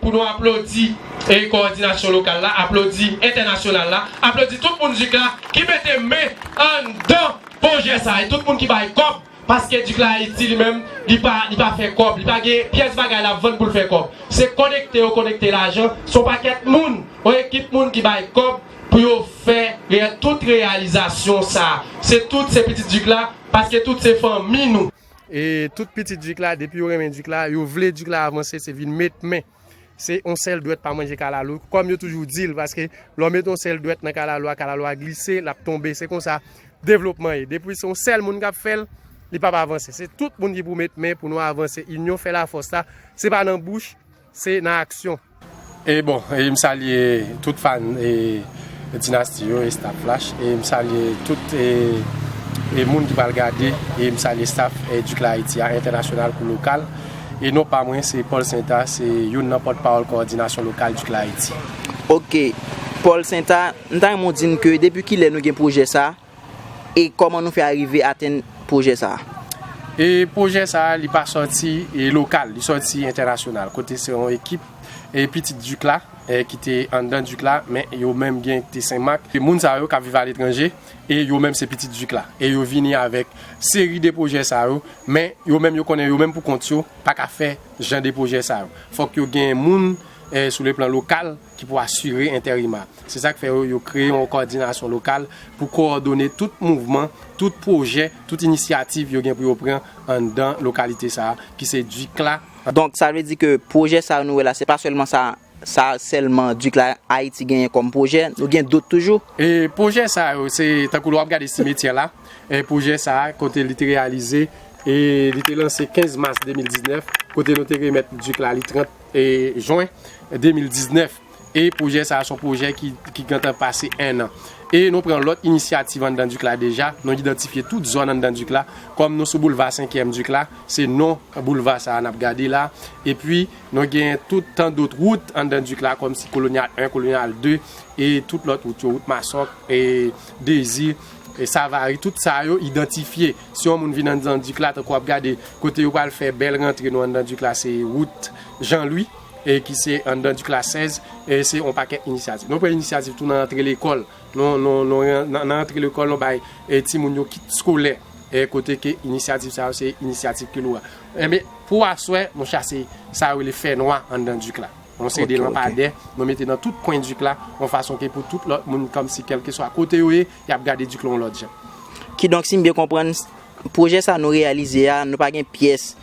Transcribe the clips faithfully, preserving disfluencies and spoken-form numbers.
Pou nou aplodi e kowòdinasyon lokal la, aplodi entènasyonal la, aplodi tout moun Dik la ki mete men anndan pwojè sa a, e tout moun ki bay kòb, paske Dik la Ayiti li menm, li pa, li pa fè kòb, li pa gen pyès bagay l ap vann pou l fè kòb. Se konekte yo konekte lajan, se yon pakèt moun, yon ekip moun ki bay kòb pou yo fè reyè-, tout reyalizasyon sa a. Se tout, se pitit Dik la, paske tout se fanmi nou. E tout pitit Dik la, depi yo renmen Dik la, yo vle Dik la avanse, se vin met men. Se yon sèl dwèt pa manje kalalou, kòm yo toujou di l, paske lè w met yon sèl dwèt nan kalalou a, kalalou a glise, l ap tonbe. Se konsa devlopman ye. Depi se yon sèl moun k ap fè l, li p ap avanse. Se tout moun ki pou met men pou nou avanse. Inyon fè lafòs la, se pa nan bouch, se nan aksyon. E bon, e m salye tout fan e dinasti yo e staff Flash, e m salye tout e, e moun ki pral gade, e m salye staff e Dik la Ayiti a, entènasyonal kou lokal. E non pa mwen, se Paul Saintat, se youn nan pòtpawòl kowòdinasyon lokal Dik la Ayiti. Ok, Paul Saintat, m ta renmen w di n ke depi kilè nou gen pwojè sa a, e kòman nou fè arive atenn pwojè sa a? E pwojè sa a, li pa sòti e lokal, li sòti entènasyonal, kote se yon ekip e pitit Dik la, e ki te anndan Dik la, men yo menm gen te Senmak. E moun sa yo k ap viv aletranje, e yo menm se pitit Dik la. E yo vini avèk seri de pwojè sa yo, men yo menm yo konnen yo menm pou kont yo pa ka fè jan de pwojè sa yo. Fòk yo gen moun e sou le plan lokal ki pou asire enterim la. Se sa k fè yo, yo kreye yon kowòdinasyon lokal pou kowòdone tout mouvman, tout pwojè, tout inisyativ yo gen pou yo pran anndan lokalite sa a, ki se Dik la. Donk, sa vle di ke pwojè sa a nou wè la, se pa sèlman sa, sa sèlman Dik la Ayiti genyen kòm pwojè, nou gen dòt toujou? E pwojè sa yo, se tankou lè w ap gade simetyè la, e pwojè sa a, kote li te reyalize, e li te lanse kenz mas de mil diznèf, kote nou te remèt Dik la li trant e jen de mil diznèf. E pwojè sa a se yon pwojè ki, ki gentan pase en an. E nou pran lòt inisyativ anndan Dik la deja. Nou idantifye tout zòn anndan Dik la. Kòm nou sou boulva senkyèm Dik la, se non boulva sa a n ap gade la. Epi, nou gen tout tan dòt wout anndan Dik la, kòmsi Kolonyal en, Kolonyal de, e tout lòt wout yo, wout Masòk, e Dezi, e Savari, tout sa yo idantifye. Si yon moun vin anndan Dik la, tankou w ap gade kote yo pral fè bèl rantre nou anndan Dik la, se wout Jan Lwi, e ki se anndan Dik la sèz, e se yon pakèt inisyativ. Nou pran inisyativ tou nan rantre lekòl. Nou, nou, nou, nan, nan rantre lekòl, nou bay e timoun yo kit eskolè. E kote ke inisyativ sa yo, se inisyativ ke nou pran. Enben, pou aswè, nou chase sa yo rele fènwa anndan Dik la. Yon seri de lanpadè, nou mete nan tout kwen Dik la, yon fason ke pou tout lòt moun, kòmsi kèlkeswa kote yo ye, y ap gade Dik la yon lòt jan. Kidonk, si m byen konprann, pwojè sa nou reyalize a, nou pa gen pyès,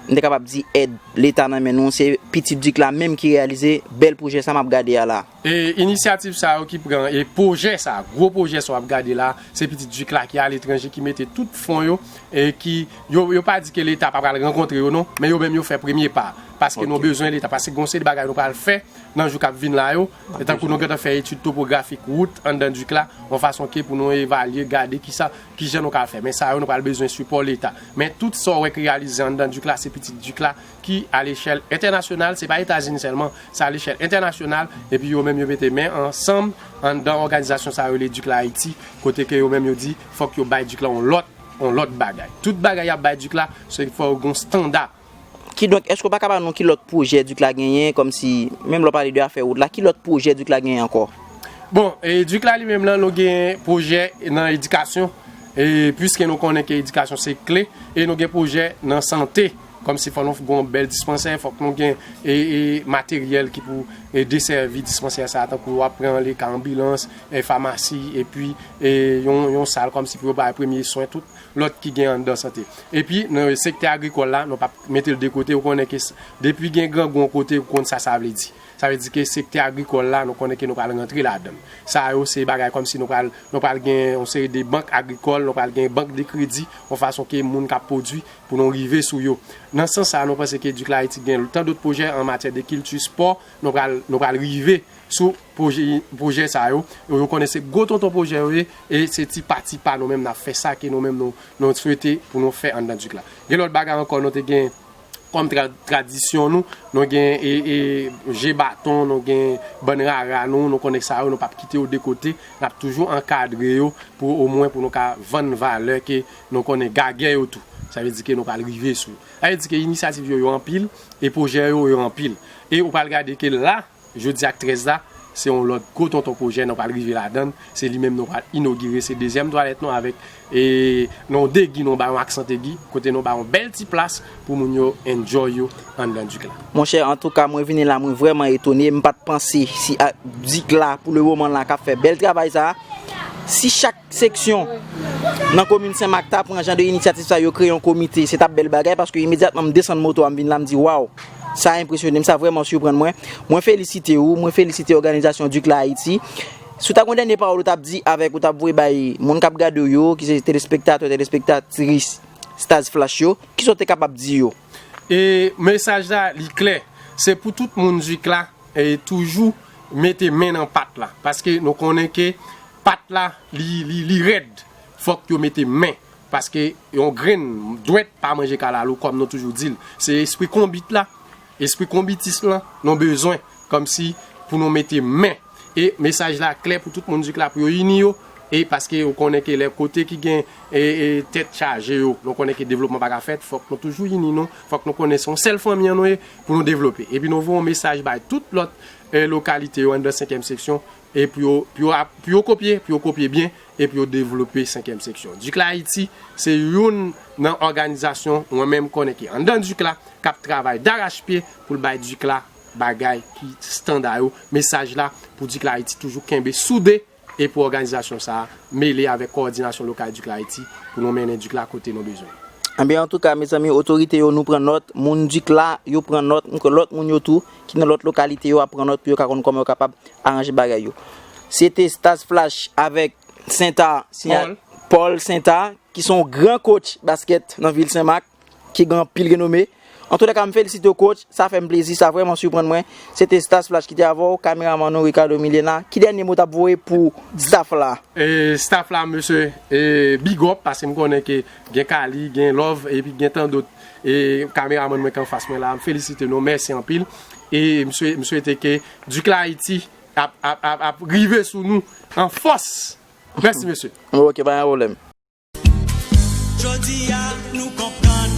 m te kapab di, èd Leta nan men nou, se pitit Dik la menm ki reyalize bèl pwojè sa m ap gade a la. E inisyativ sa yo ki pran, e pwojè sa, gwo pwojè sa w ap gade la, se pitit Dik la ki aletranje, ki mete tout fon yo, e ki, yo, yo pa di ke Leta pa pral rankontre yo non, men yo menm yo fè premye pa, paske nou bezwen Leta, paske gon seri de bagay nou pral fè nan jou k ap vin la yo, e tankou nou gentan fè etid topografik wout anndan Dik la, yon fason ke pou nou evalye, gade kisa, kijan nou ka fè. Men sa yo, nou pral bezwen sipò Leta. Men tout sa w wè k reyalize anndan Dik la, se pitit Dik la ki, a lechèl entènasyonal, se pa Etazini sèlman, se a lechèl entènasyonal, epi yo menm yo mete men ansanm anndan òganizasyon sa yo rele Dik la Ayiti, kote ke yo menm yo di, fòk yo bay Dik la yon lòt, yon lòt bagay. Tout bagay y ap bay Dik la, se fò yo gen yon standa. Kidonk, èske w pa ka ba nou ki lòt pwojè Dik la genyen, kòmsi, menm lè w pale de afè wout la, ki lòt pwojè Dik la genyen ankò? Bon, e Dik la li menm lan, nou gen pwojè nan edikasyon, e piske nou konnen ke edikasyon se kle, e nou gen pwojè nan sante, kòmsi fò nou gen yon bèl dispansè, fòk nou gen e, e materyèl ki pou e desèvi dispansè sa a, tankou w ap pran le ka anbilans, e famasi, epi e yon, yon sal kòmsi pou yo bay premye swen, tout lòt ki gen anndan sante. Epi, nan sektè agrikòl la, nou p ap mete l de kote, ou konnen ke s-, depi gen grangou yon kote, ou konn sa sa vle di. Sa vle di ke sektè agrikòl la, nou konnen ke nou pral rantre ladan l. Sa yo, se bagay kòmsi nou pral, nou pral gen yon seri de bank agrikòl, nou pral gen bank de kredi, yon fason ke moun k ap pwodui, pou nou rive sou yo. Nan sans sa, nou panse ke Dik la Ayiti gen tan dòt pwojè an matyè de kilti, spò, nou pral, nou pral rive sou pwojè, pwojè sa yo. Yo, yo konnen se gwo tonton pwojè yo ye, e se ti pa ti pa nou menm n ap fè sa ke nou menm nou, nou swete pou nou fè anndan Dik la. Gen lòt bagay ankò, nou te gen kòm tra-, tradisyon nou, nou gen e, e, je baton, nou gen bann rara nou, nou konnen sa yo, nou p ap kite yo de kote, n ap toujou ankadre yo pou omwen pou nou ka vann valè ke nou konnen gagè yo tou. Sa vle di ke nou pral rive sou yo. Sa vle di ke inisyativ yo, yo anpil, e pwojè yo, yo anpil. E ou pral gade ke la, jodi ak trèz la, se yon lòt gwo tonton pwojè nou pral rive ladan l. Se li menm nou pral inogire, se dezyèm twalèt nou avèk, e, non, degi, nou ba yon aksan degi, kote nou ba yon bèl ti plas pou moun yo enjoy yo anndan Duke la. Monchè, antouka, mwen vini la, mwen vrèman etone. M pa t panse si a, Duke la, pou le moman la, k ap fè bèl travay sa a. Si chak seksyon nan komin Senmak ta pran jan de inisyativ sa, yo kreye yon komite, se t ap bèl bagay, paske imedyatman m desann moto a, m vin la, m di, waw, sa enpresyone m, sa vrèman siprann mwen. Mwen felisite ou, mwen felisite òganizasyon Duke la Ayiti. Si w ta gen yon dènye pawòl ou t ap di avèk, ou t ap voye bay moun k ap gade w yo, ki se telespektatè, telespektatris Stars Flash yo, kisa w te kapab di yo? E mesaj la, li klè. Se pou tout moun Duke la, e toujou mete men nan pat la. Paske nou konnen ke pat la, li, li, li rèd. Fòk yo mete men. Paske yon grenn dwèt pa manje kalalou, kòm nou toujou di l. Se espri konbit la, espri konbitism lan, nou bezwen, kòmsi pou nou mete men. E mesaj la klè pou tout moun Duke la, pou yo ini yo. E paske ou konnen ke lè kote ki gen, e, e, tèt chaje yo, nou konnen ke devlopman pa ka fèt, fòk nou toujou ini nou, fòk nou konnen se yon sèl fanmi an nou ye pou nou devlope. Epi nou voye yon mesaj bay tout lòt, e, lokalite yo anndan senkyèm seksyon, e pou yo, pou yo ap, pou yo kopye, pou yo kopye byen, e pou yo devlope senkyèm seksyon. Duke la Ayiti, se youn nan òganizasyon, mwen menm konnen ke anndan Duke la, k ap travay darachpye pou l bay Duke la bagay ki estanda yo. Mesaj la pou Duke la Ayiti toujou kenbe soude e pou òganizasyon sa a mele avèk kowòdinasyon lokal Duke la Ayiti pou nou mennen Duke la kote nou bezwen. Enben, antouka, mezanmi, otorite yo, nou pran nòt, moun Duke la, yo pran nòt, m kwè lòt moun yo tou, ki nan lòt lokalite yo, ap pran nòt pou yo ka konn kòman yo kapab aranje bagay yo. Se te Stars Flash avèk Senta, Paul. Paul Senta, ki se yon gran coach baskèt nan vil Senmak, ki gen anpil renome. Antoulèka, m felisite w, coach. Sa fè m plezi, sa vrèman siprann mwen. Se te Stars Flash ki te avè w, kameramann nou, Ricardo Milena. Ki dènye mo w t ap voye pou staff la? E, staff la, mesye, e, big up, paske m konnen ke gen Kali, gen Love, epi gen tan dòt, e, kameramann mwen ki anfas mwen la. M felisite nou, mèsi anpil. E m swe-, m swete ke Duke la Ayiti ap, ap, ap, ap rive sou nou an fòs. Mèsi, mesye. Ok, pa gen pwoblèm. Jodi a, nou konprann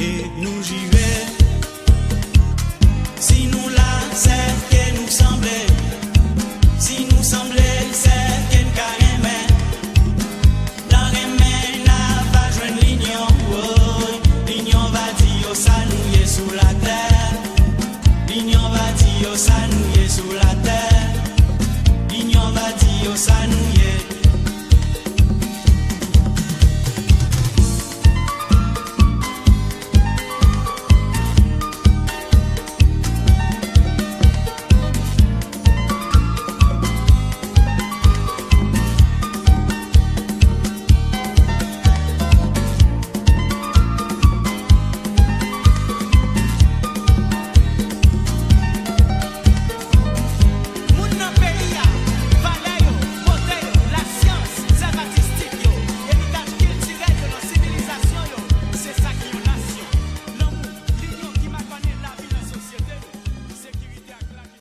e nou jire. Si nou la, se ke nou sanble. Si nou sanble, se ke n ka renmen. Nan renmen, n a va jwenn linyon. Woy, linyon va di yo sa nou ye sou latè. Linyon va di yo sa